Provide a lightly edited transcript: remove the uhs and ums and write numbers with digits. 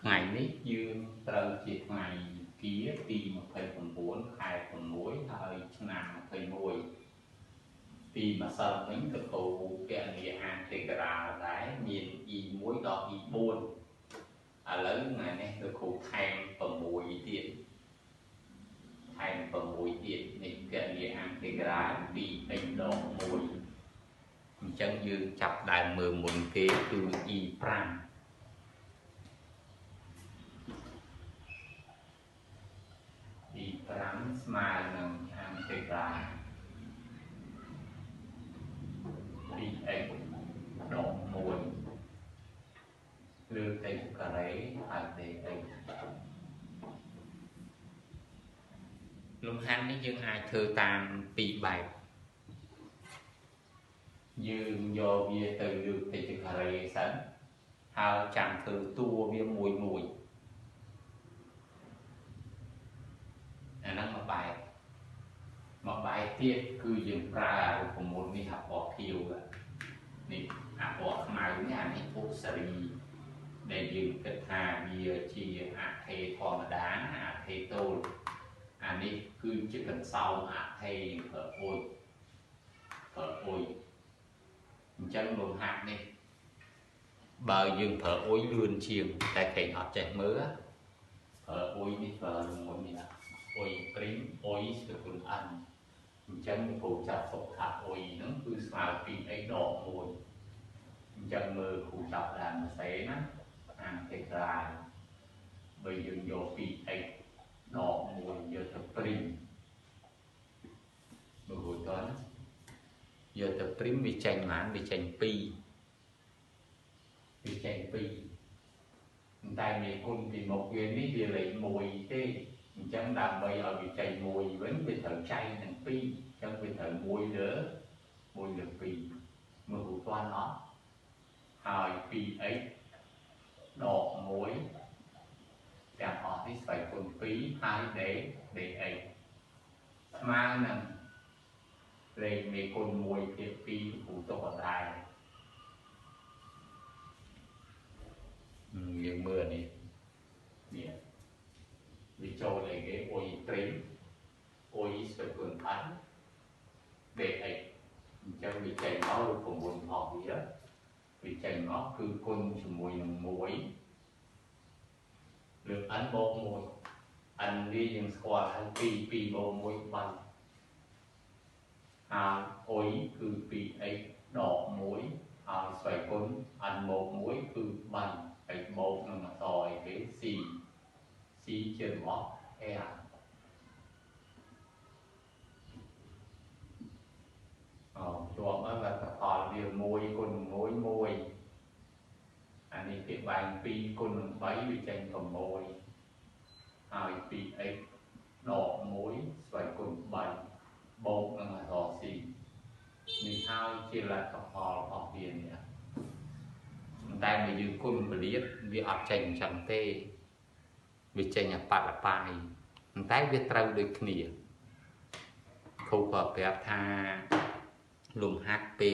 ថ្ងៃនេះយើងត្រូវជាថ្ងៃគាទី29ខែ6ហើយឆ្នាំ21ពីម្សិលមិញទៅគ្រូពណ៌នាអានទេក្រាលដែរមាន E1 ដល់ E4 ឥឡូវថ្ងៃនេះទៅគ្រូថែម6ទៀតថែម6ទៀតនេះពណ៌នាអានទេក្រាល 2x ដក1អញ្ចឹងយើងចាប់ដើមមើលមុនគេគឺ E5 E5 ស្មើនឹងអានទេក្រាល 2x ដក1លើ x ការ៉េហើយ dx លំហាត់នេះយើងអាចធ្វើតាមពីរបែបយើងយកវាទៅលើក x ការ៉េសិនហើយចាំធ្វើតួវាមួយមួយអាហ្នឹងមួយបែបមួយបែបទៀតគឺយើងប្រើរូបមន្តនេះអាពណ៌ខៀវនេះអាពណ៌ខ្មៅនេះអានេះពុសេរីដែលយើងគិតថាវាជាអថេធម្មតាអថេតូលអានេះគឺជាកន្សោមអថេយើងប្រើអ៊ុយអញ្ចឹងលំហាត់នេះបើយើងប្រើអ៊ុយលឿនជាងតែគេអត់ចេះមើលប្រើអ៊ុយនេះប្រើមុននេះអ៊ុយព្រីមអ៊ុយស្វគុណ n អញ្ចឹងគ្រូចាត់ទុកថាអ៊ុយហ្នឹងគឺស្មើ 2x ដក1អញ្ចឹងមើលគ្រូចាប់ដើមសេណាអានទេក្រាលបើយើងយក 2x ដក1យកទៅព្រីមមើលរួចតណាយកទៅព្រីមវាចេញប៉ុន្មានវាចេញ2វាចេញ2តែមេគុណពីមុខវានេះវាលេខ1ទេអញ្ចឹងដើម្បីឲ្យវាចេញ1វិញវាត្រូវចែកនឹង2អញ្ចឹងវាត្រូវ1លើ1លើ2មើលរូបទាន់អត់ហើយ 2x ដក1ទាំងអស់នេះស្វ័យគុណ2ហើយ dx ស្មើនឹងលេខមេគុណ1ភាគ2គ្រូទុកអត់ដែរយើងមើលនេះនេះវាចូលលេខគេអ៊ុយព្រីមអ៊ុយស្វ័យគុណ n dx អញ្ចឹងវាចេញមករូបមន្តរបស់វាវាចេញមកគឺគុណជាមួយនឹង1លើ n បូក1 n វាយើងស្គាល់ហើយ2 2បូក1 3ហើយអ៊ុយគឺ 2x ដក1ហើយស្វ័យគុណ n បូក1គឺ3ហើយបូកនឹងអក្សរអីគេ c c ជារបស់ r អជាប់ហើយលទ្ធផលវា1គុណ1 1អានេះគេបែង2គុណនឹង3វាចេញ6ហើយ 2x ដក1ស្វ័យគុណ3បូកនឹងអក្សរ c នេះហើយជាលទ្ធផលរបស់វានេះតែបើយើងគុណពលាតវាអត់ចេញអញ្ចឹងទេវាចេញអបិបាយតែវាត្រូវដូចគ្នាគ្រូក៏ប្រាប់ថាលំហាត់ពេល